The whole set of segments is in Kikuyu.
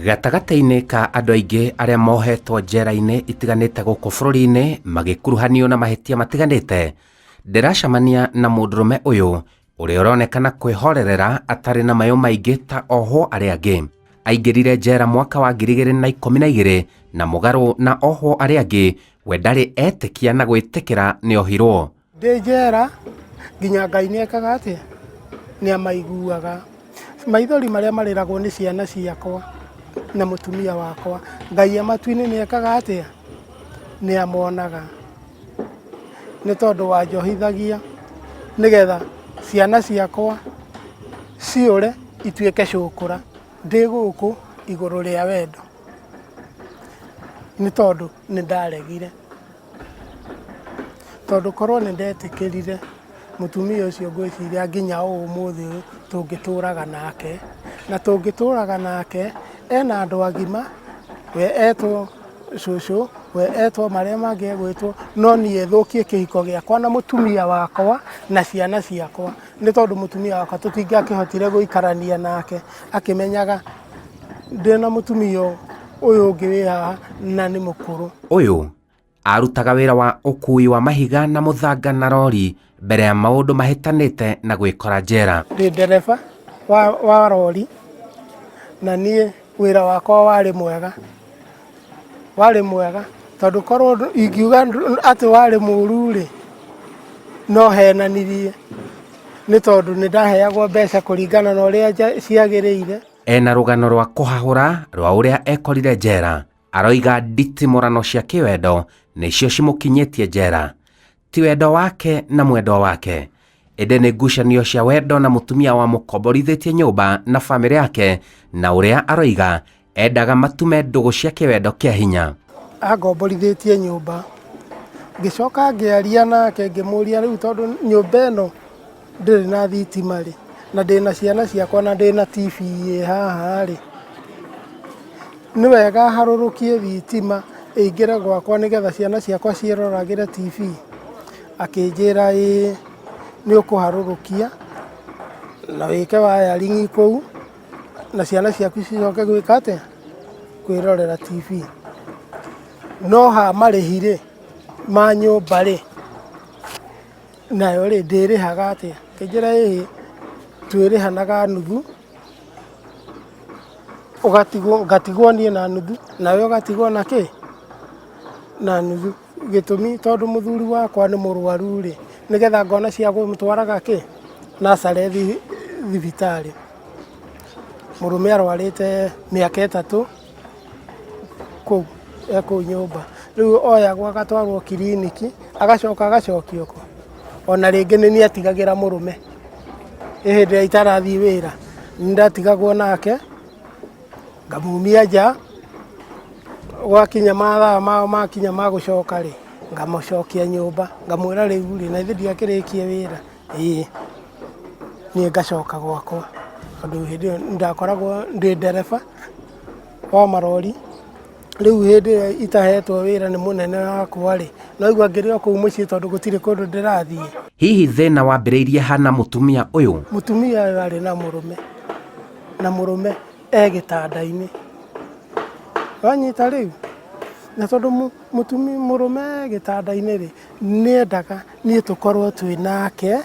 Gatagatĩ-inĩ ka andũ aingĩ arĩa mohetwo njera-inĩ itiganĩte gũkũ bũrũri-inĩ magĩkuruhanio na mahĩtia matiganĩte, ndĩracemania na mũndũrũme ũyũ ũrĩa ũronekana kwĩhorerera atarĩ na mayũ maingĩ ta ohwo arĩa angĩ. Aingĩrire njera mwaka wa 2012 na mũgarũ na ohwo arĩa angĩ, we ndarĩ etĩkia na gwĩtĩkĩra nĩ ohirwo. Ndĩ njera nginya Ngai nĩ ekaga atĩa? Nĩ amaiguaga. Maithori marĩa marĩragwo nĩ ciana ciakwa na mũtumia wakwa, Ngai e matu-inĩ nĩ ekaga atĩa? Nĩ amonaga. Nĩ tondũ wanjohithagia nĩgetha ciana ciakwa ciũre ituĩke cũkũra. Ndĩ gũkũ igũrũ rĩa wendo nĩ tondũ nĩ ndaregire. Tondũ korwo nĩ ndetĩkĩrire mũtumia ũcio ngwĩciria nginya ũmũthĩ ũyũ tũngĩtũraga nake, na tũngĩtũraga nake ena andũ agima, we etwo cũcũ, we etwo marĩa mangĩ egwĩtwo, no niĩ thũkie kĩhiko gĩakwa na mũtumia wakwa na ciana ciakwa. Nĩ tondũ mũtumia wakwa tũtingĩakĩhotire gũikarania nake akĩmenyaga ndĩna mũtumia ũyũ ũngĩ wĩ haha na nĩ mũkũrũ. Ũyũ arutaga wĩra wa ũkui wa mahiga na mũthanga na rori mbere ya maũndũ mahĩtanĩte na gwĩkora njera. Ndĩ ndereba wa rori na niĩ wĩra wakwa warĩ mwega, warĩ mwega tondũ korwo ingiuga atĩ warĩ mũru rĩ, no henanirie nĩ tondũ nĩ ndaheagwo mbeca kũringana na ũrĩa ciagĩrĩire. Ena rũgano rwa kũhahũra rwa ũrĩa ekorire njera. Aroiga nditimũrano cia kĩwendo nĩcio cimũkinyĩtie njera. Ti wendo wake na mwendwa wake, ĩndĩ nĩ ngucanio cia wendo na mũtumia wamũkomborithĩtie nyũmba na bamĩrĩ yake na ũrĩa aroiga endaga matume ndũgũ cia kĩwendo kĩa hinya. Angomborithĩtie nyũmba, ngĩcoka ngĩaria nake ngĩmũria rĩu tondũ nyũmba ĩno ndĩrĩ na thitima rĩ, na ndĩna ciana ciakwa na ndĩna TV ĩ haha rĩ, nĩ wega harũrũkie thitima ĩingĩre gwakwa nĩgetha ciana ciakwa ciĩroragĩre TV? Akĩnjĩra ĩĩ nĩ ũkũharũrũkia na wĩke wiring kũu na ciana ciaku cicoke gwĩka atĩa? Kwĩrorera TV. No ha marĩhi rĩ, ma nyũmba rĩ, nayo rĩ ndĩrĩhaga atĩa? Akĩnjĩra ĩhĩ twĩrĩhanaga nuthu, ũgatigwo ngatigwo niĩ na nuthu nawe ũgatigwo na kĩ? Na nuthu. Gĩtũmi tondũ mũthuri wakwa nĩ mũrwaru rĩ, nĩgetha ngona cia kũmũtwaraga kĩ? Nacarĩ thibitarĩ. Mũrũme arwarĩte mĩaka 3 kũu e kũu nyũmba. Rĩu oyagwo agatwarwo kiriniki, agacoka agacokio kũ? Ona rĩngĩ nĩ niĩ atigagĩra mũrũme. Ĩ hĩndĩ ĩrĩa itarathiĩ wĩra, nĩ ndatigagwo nake, ngamumia nja, gwakinya mathaa mao makinya ma gũcoka rĩ, ngamũcokia nyũmba, ngamwĩra rĩu rĩ, na githĩ ndiakĩrĩkia wĩra? Ĩĩ, niĩ ngacoka gwakwa, tondũ hĩndĩ ĩyo ndakoragwo ndĩ ndereba wa marori, rĩu hĩndĩ ĩrĩa itahetwo wĩra nĩ mũnene wakwa rĩ, no igua ngĩrĩ o kũu mũciĩ tondũ gũtirĩ kũndũ ndĩrathiĩ. Hihi thĩna wambĩrĩirie ha na mũtumia ũyũ? Mũtumia ũyũ arĩ na mũrũme, na mũrũme e gĩtanda-inĩ. Wanyita rĩu? Na tondũ mũtumia mũrũme e gĩtanda-inĩ rĩ, nĩendaga niĩ tũkorwo twĩ nake,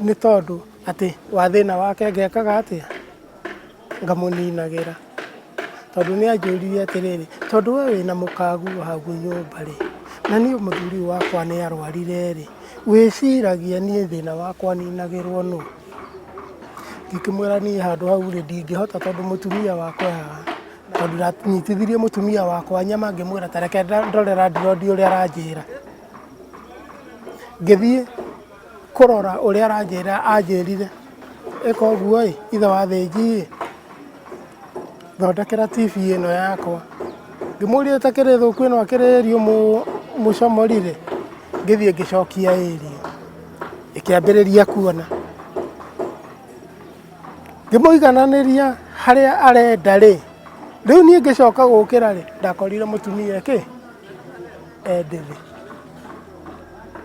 nĩ tondũ atĩ wa thĩna wake ngekaga atĩa? Ngamũninagĩra. Tondũ nĩ anjũririe atĩrĩrĩ, tondũ we wĩna mũkaguo hau nyũmba rĩ, na niĩ mũthuri ũyũ wakwa nĩ arwarire rĩ, wĩciragia niĩ thĩna wakwa ninagĩrwo nũ? Ngĩkĩmwĩra niĩ handũ hau rĩ, ndingĩhota tondũ mũtumia wakwa e haha. Tondũ ndanyitithirie mũtumia wakwa nyama ngĩmwĩra ta reke ndore landlord ũrĩa aranjĩra. Ngĩthiĩ kũrora ũrĩa aranjĩra anjĩrire, ĩka ũguo ĩ, ithe wa thĩnji ĩ, thondekera TV ĩno yakwa. Ngĩmũria ĩtakĩrĩ thũku ĩno akĩrĩ ĩrio mũcomorire, ngĩthiĩ ngĩcokia ĩrio, ĩkĩambĩrĩria kuona. Ngĩmũigananĩria harĩa arenda rĩ, rĩu niĩ ngĩcoka gũkĩra rĩ, ndakorire mũtumia kĩ? E ndĩthĩ.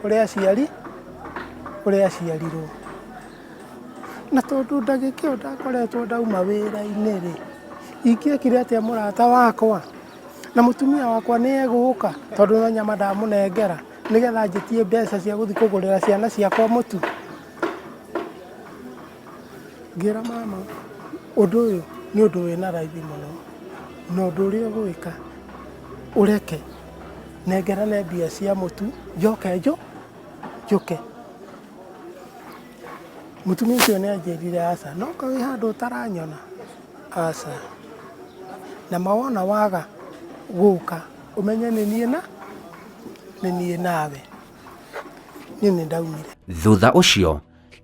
Ũrĩa aciari, ũrĩa aciarirwo. Na tondũ ndagĩka ĩyo ndakoretwo ndauma wĩra-inĩ rĩ, ingĩekire atĩa mũrata wakwa? Na mũtumia wakwa nĩ egũka tondũ no nyama ndamũnengera nĩgetha njĩtie mbeca cia gũthiĩ kũgũrĩra ciana ciakwa mũtu. Ngĩra mama ũndũ ũyũ nĩ ũndũ wĩna raithi mũno, na ũndũ ũrĩa ũgwĩka ũreke nengerane mbia cia mũtu njoke njũke. Mũtumia ũcio nĩ anjĩrire aca, no ka wĩ handũ ũtaranyona? Aca. Na ma wona waga gũka ũmenye nĩ niĩ na nĩ niĩ nawe. Niĩ nĩ ndaumire. Thutha ũcio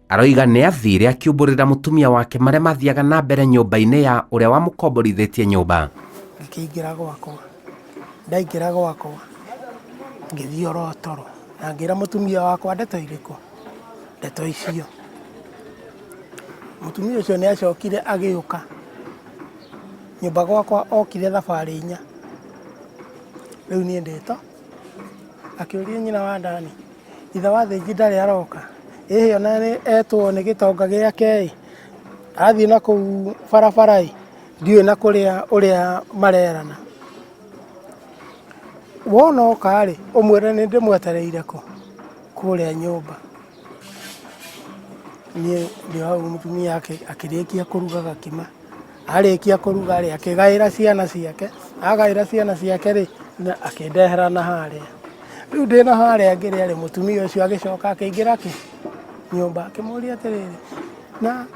aroiga nĩ athire akiumbũrĩra mũtumia wake marĩa mathiaga na mbere nyũmba-inĩ ya ũrĩa wamũkomborithĩtie nyũmba. Ngĩkĩingĩra gwakwa, ndaingĩra gwakwa ngĩthiĩ oro toro na ngĩra mũtumia wakwa ndeto irĩkũ? Ndeto icio. Mũtumia ũcio nĩ acokire agĩũka nyũmba gwakwa, okire thabarĩ inya. Rĩu niĩ ndĩto, akĩũria nyina wa Dani, ithe wa Thĩnji ndarĩ aroka? Ĩhĩ ona etwo nĩ gĩtonga gĩake ĩ, athiĩ na kũu barabara ĩ, ndiũĩ na kũrĩa ũrĩa marerana. Wona oka rĩ, ũmwĩre nĩ ndĩmwetereire kũ? Kũrĩa nyũmba. Niĩ ndĩ hau mũtumia akĩrĩkia kũruga gakima. Arĩkia kũruga rĩ, akĩgaĩra ciana ciake, agaĩra ciana ciake rĩ, akĩndehera na harĩa. Rĩu ndĩ na harĩa ngĩrĩa rĩ, mũtumia ũcio agĩcoka akĩingĩra kĩ? Nyũmba, akĩmũria atĩrĩrĩ, na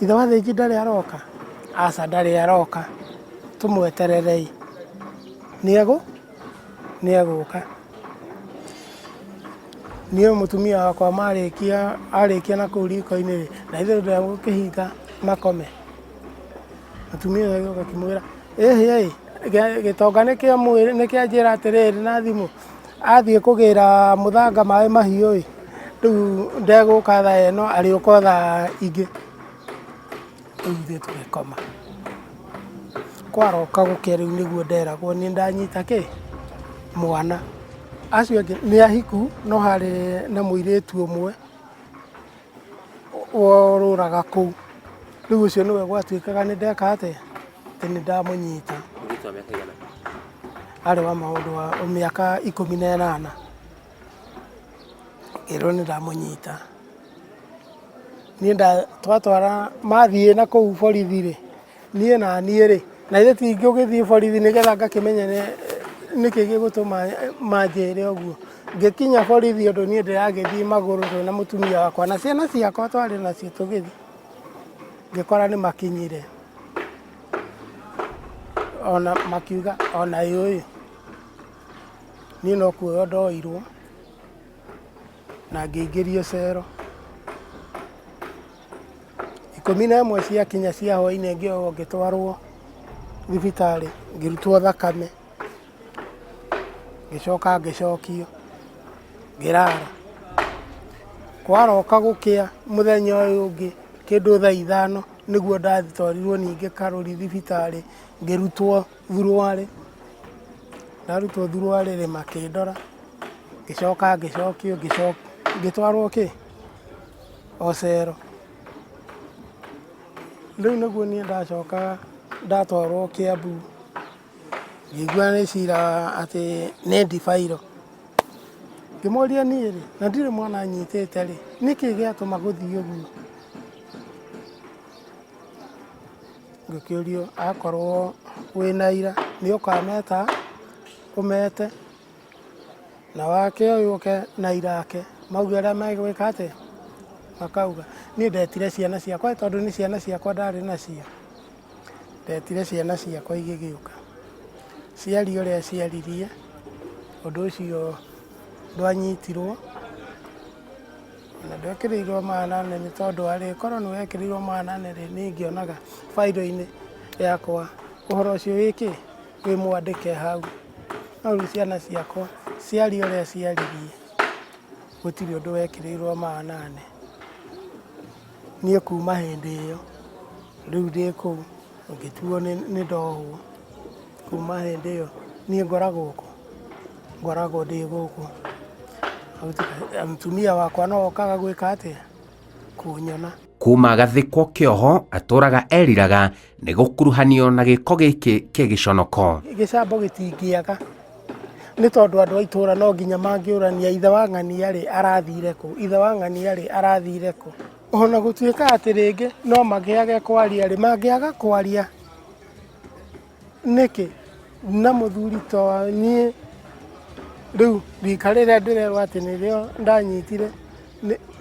ithe wa Thĩnji ndarĩ aroka? Aca ndarĩ aroka, tũmwetererei. Nĩ egũka. Niĩ mũtumia wakwa marĩkia arĩkia na kũu riko-inĩ rĩ, na ithuĩ ndegũkĩhinga makome. Mũtumia ũyũ agĩũka akĩmwĩra, ĩhĩ ĩ, gĩtonga nĩkĩanjĩra atĩrĩrĩ na thimũ, athiĩ kũgĩra mũthanga maĩ mahiũ ĩ, rĩu ndegũka thaa ĩno arĩũka o thaa ingĩ. Rĩu ithuĩ tũgĩkoma. Kwaroka gũkĩa rĩu nĩguo nderagwo nĩ ndanyita kĩ? Mwana. Acio angĩ nĩ ahiku no harĩ na mũirĩtu ũmwe worũraga kũu. Rĩu ũcio nĩwe gwatuĩkaga nĩ ndeka atĩa? Atĩ nĩ ndamũnyita. Mũirĩtu wa mĩaka ĩigana? Arĩ wa maũndũ wa mĩaka 18. Ngĩrwo nĩ ndamũnyita. Niĩ twatwara mathiĩ na kũu borithi rĩ, niĩ na niĩ rĩ, na ithe ti ngũgĩthiĩ borithi nĩgetha ngakĩmenye nĩkĩ gĩgũtũma manjĩre ũguo. Ngĩkinya borithi ũndũ niĩ ndĩragĩthiĩ magũrũ twĩna mũtumia wakwa na ciana ciakwa twarĩ nacio tũgĩthiĩ, ngĩkora nĩ makinyire. Ona makiuga ona ĩ ũyũ, niĩ no kuoywo ndoirwo na ngĩingĩrio cero. 11 ciakinya cia hwainĩ ngĩoywo ngĩtwarwo thibitarĩ ngĩrutwo thakame, ngĩcoka ngĩcokio ngĩrara. Kwaroka gũkĩa mũthenya ũyũ ũngĩ kĩndũ thaa 5 nĩguo ndatwarirwo ningĩ Karũri thibitarĩ ngĩrutwo thuruarĩ. Ndarutwo thuruarĩ rĩ makĩndora, ngĩcoka ngĩcokio ngĩtwarwo kĩ? O cero. Rĩu nĩguo niĩ ndacokaga ndatwarwo Kiambu, ngĩigua nĩ cira atĩ nĩ ndibairwo. Ngĩmoria niĩ rĩ, na ndirĩ mwana nyitĩte rĩ, nĩkĩ gĩatũma gũthiĩ ũguo? Ngĩkĩũrio akorwo wĩna aira nĩ ũkameta, ũmete. Na wake ũyũ ũke na aira ake mauge ũrĩa megwĩka atĩa, makauga. Niĩ ndetire ciana ciakwa tondũ nĩ ciana ciakwa ndarĩ nacio, ndetire ciana ciakwa igĩgĩũka. Ciaria ũrĩa ciaririe, ũndũ ũcio ndwanyitirwo, na ndwekĩrĩirwo maanane nĩ tondũ arĩ korwo nĩ wekĩrĩirwo maanane rĩ, niĩ ingĩonaga bairo-inĩ yakwa ũhoro ũcio wĩ kĩ, wĩ mwandĩke hau. No rĩu ciana ciakwa ciaria ũrĩa ciaririe, gũtirĩ ũndũ wekĩrĩirwo maanane. Niĩ kuma hĩndĩ ĩyo, rĩu ndĩ kũu, ngĩtuo nĩ ndohwo. Kuma hĩndĩ ĩyo niĩ ngoragwo kũ? Ngoragwo ndĩ gũkũ. Mũtumia wakwa no okaga gwĩka atĩa? Kũnyona. Kuma agathĩkwo kĩoho atũraga eriraga nĩ gũkuruhanio na gĩko gĩkĩ kĩ gĩconoko. Gĩcambo gĩtingĩaga nĩ tondũ andũ a itũra no nginya mangĩũrania ithe wa ng'ania rĩ arathire kũ, ithe wa ng'ania rĩ arathire kũ. Ona gũtuĩka atĩ rĩngĩ no makĩage kwaria rĩ, mangĩaga kwaria nĩkĩ na mũthuri to niĩ rĩu rika rĩrĩa ndĩrerwo atĩ nĩrĩo ndanyitire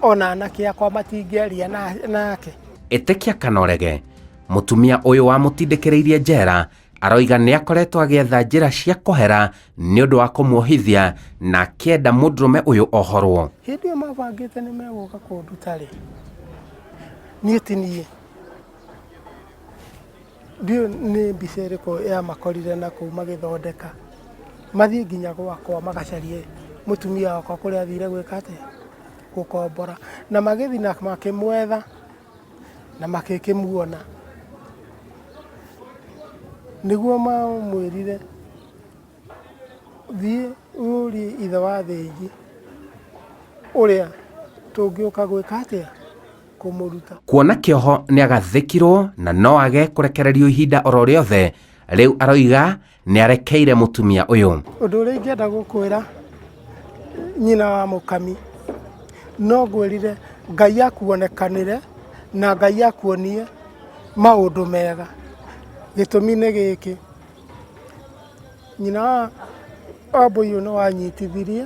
ona anake akwa matingĩaria nake. Ĩtĩkia kana ũrege, mũtumia ũyũ wamũtindĩkĩrĩirie njera aroiga nĩ akoretwo agĩetha njĩra cia kũhera nĩ ũndũ wa kũmuohithia na akĩenda mũndũrũme ũyũ ohorwo. Hĩndĩ ĩyo mabangĩte nĩ megũka kũnduta rĩ, niĩ ti niĩ, ndiũĩ nĩ mbica ĩrĩkũ yamakorire na kũu magĩthondeka, mathiĩ nginya gwakwa magacarie mũtumia wakwa kũrĩa athire gwĩka atĩa, gũkombora, na magĩthiĩ na makĩmwetha na magĩkĩmuona, nĩguo mamwĩrire thiĩ ũrie ithe wa Thĩnji ũrĩa tũngĩũka gwĩka atĩa, kũmũruta. Kuona kĩoho nĩ agathĩkirwo na no age kũrekererio ihinda oro rĩothe, rĩu aroiga nĩ arekeire mũtumia ũyũ. Ũndũ ũrĩa ingĩenda gũkwĩra nyina wa mũkami, no ngwĩrire Ngai akuonekanĩre na Ngai akuonie maũndũ mega. Gĩtũmi nĩ gĩkĩ, nyina wa Wambũi nĩ wanyitithirie,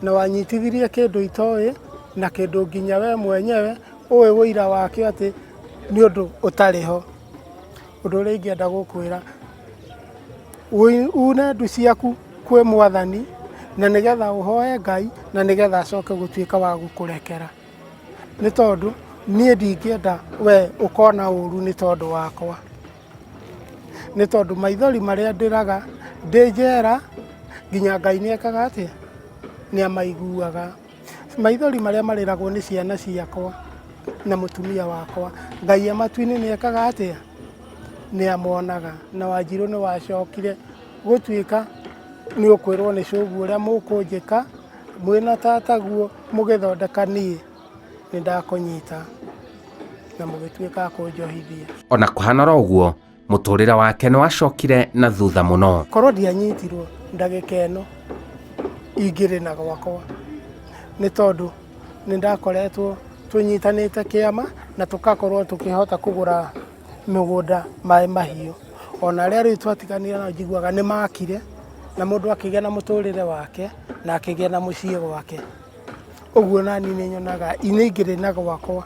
na wanyitithirie kĩndũ itoĩ na kĩndũ nginya we mwenyewe ũĩ ũira wakĩo atĩ nĩ ũndũ ũtarĩ ho. Ũndũ ũrĩa ingĩenda gũkwĩra, une ndu ciaku kwĩ mwathani na nĩgetha ũhoe Ngai na nĩgetha acoke gũtuĩka wa gũkũrekera. Nĩ tondũ niĩ ndingĩenda we ũkona ũru nĩ tondũ wakwa. Nĩ tondũ maithori marĩa ndĩraga ndĩ njera nginya Ngai nĩ ekaga atĩa? Nĩ amaiguaga. Maithori marĩa marĩragwo nĩ ciana ciakwa na mũtumia wakwa, Ngai e matu-inĩ nĩ ekaga atĩa? Nĩ amonaga. Na Wanjirũ nĩ wacokire gũtuĩka nĩ ũkwĩrwo nĩ cũguo ũrĩa mũkũnjĩka mwĩna tataguo mũgĩthondeka niĩ nĩ ndakũnyita na mũgĩtuĩka a kũnjohithia. Ona kũhana oro ũguo, mũtũrĩre wake nĩ wacokire na thutha mũno. Korwo ndianyitirwo ndagĩka ĩno ingĩrĩ na gwakwa, nĩ tondũ nĩ ndakoretwo tũnyitanĩte kĩama na tũgakorwo tũkĩhota kũgũra mĩgũnda Maĩ Mahiũ. Ona arĩa rĩu twatiganire nao njiguaga nĩ makire na mũndũ akĩgĩa na mũtũrĩre wake na akĩgĩa na mũciĩ gwake. Ũguo nani nĩ nyonaga nĩ ingĩrĩ na gwakwa,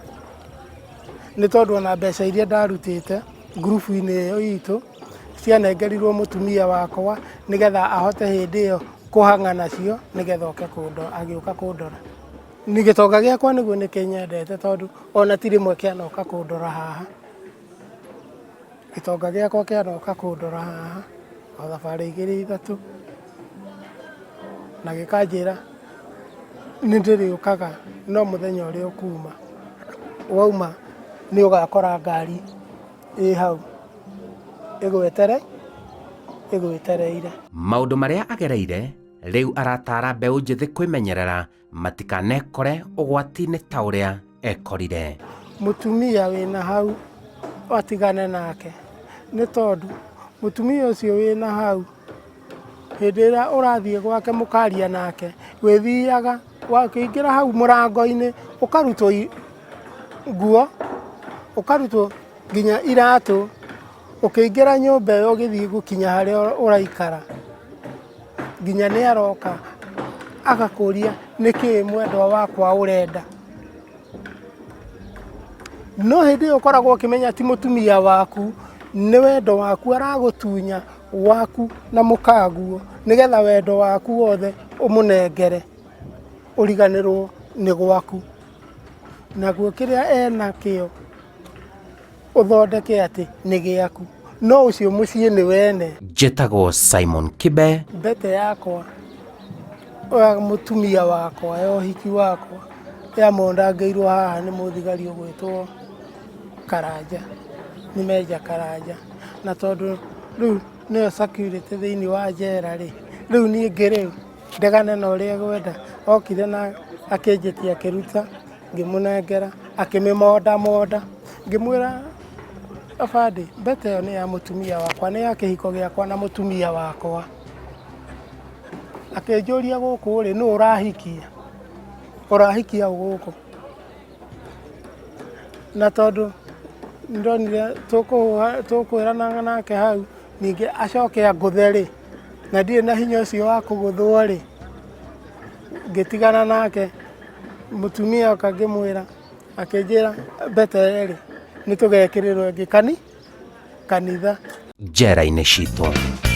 nĩ tondũ ona mbeca iria ndarutĩte ngurubu-inĩ ĩyo itũ cianengerirwo mũtumia wakwa nĩgetha ahote hĩndĩ ĩyo kũhang'a nacio nĩgetha oke kũndora, agĩũka kũndora. Gĩtonga gĩakwa nĩguo nĩ kĩnyendete tondũ ona ti rĩmwe kĩanoka kũndora haha. Gĩtonga gĩakwa kĩanoka kũndora haha o thabarĩ igĩrĩ ithatũ na gĩkanjĩra nĩ ndĩrĩũkaga no mũthenya ũrĩa ũkuma, wauma nĩ ũgakora ngari ĩ hau ĩgwetere ĩgwetereire. Maũndũ marĩa agereire rĩu aratara mbeũ njĩthĩ kwĩmenyerera matikanekore ũgwati-inĩ ta ũrĩa ekorire. Mũtumia wĩna hau atigane nake, nĩ tondũ mũtumia ũcio wĩna hau hĩndĩ ĩrĩa ũrathiĩ gwake mũkaria nake, wĩthiaga wakĩingĩra hau mũrango-inĩ ũkarutwo nguo, ũkarutwo nginya iratũ, ũkĩingĩra nyũmba ĩyo ũgĩthiĩ gũkinya harĩa ũraikara, nginya nĩ aroka agakũria nĩkĩ mwendwa wakwa ũrenda. No hĩndĩ ĩyo ũkoragwo ũkĩmenya ti mũtumia waku, nĩ wendo waku aragũtunya waku na mũkaguo, nĩgetha wendo waku wothe ũmũnengere ũriganĩrwo nĩ gwaku. Naguo kĩrĩa enakĩo ũthondeke atĩ nĩ gĩaku, no ũcio mũciĩ nĩ wene. Njĩtagwo Simon Kibe. Mbete yakwa ya mũtumia wakwa ya ũhiki wakwa yamondangĩirwo haha nĩ mũthigari ũgwĩtwo Karanja, nĩ Meja Karanja. Na tondũ rĩu nĩyo security thĩinĩ wa njera rĩ, rĩu niĩ ngĩrĩ ndegane na ũrĩa egwenda. Okire na akĩnjĩtia akĩruta. Ngĩmũnengera, akĩmĩmonda monda. Ngĩmwĩra, abandĩ, mbete ĩyo nĩ ya mũtumia wakwa, nĩ ya kĩhiko gĩakwa na mũtumia wakwa. Akĩnjũria gũkũ rĩ, nũ ũrahikia? Ũrahikia ũ gũkũ? Na tondũ nĩndonire tũkwĩranaga nake hau, ningĩ acoke angũthe rĩ, na ndirĩ na hinya ũcio wa kũgũthwo rĩ, ngĩtigana nake. Mũtumia oka ngĩmwĩra, akĩnjĩra mbete rĩ, nĩ tũgekĩrĩrwo ĩngĩ kanitha. Njera-inĩ citũ.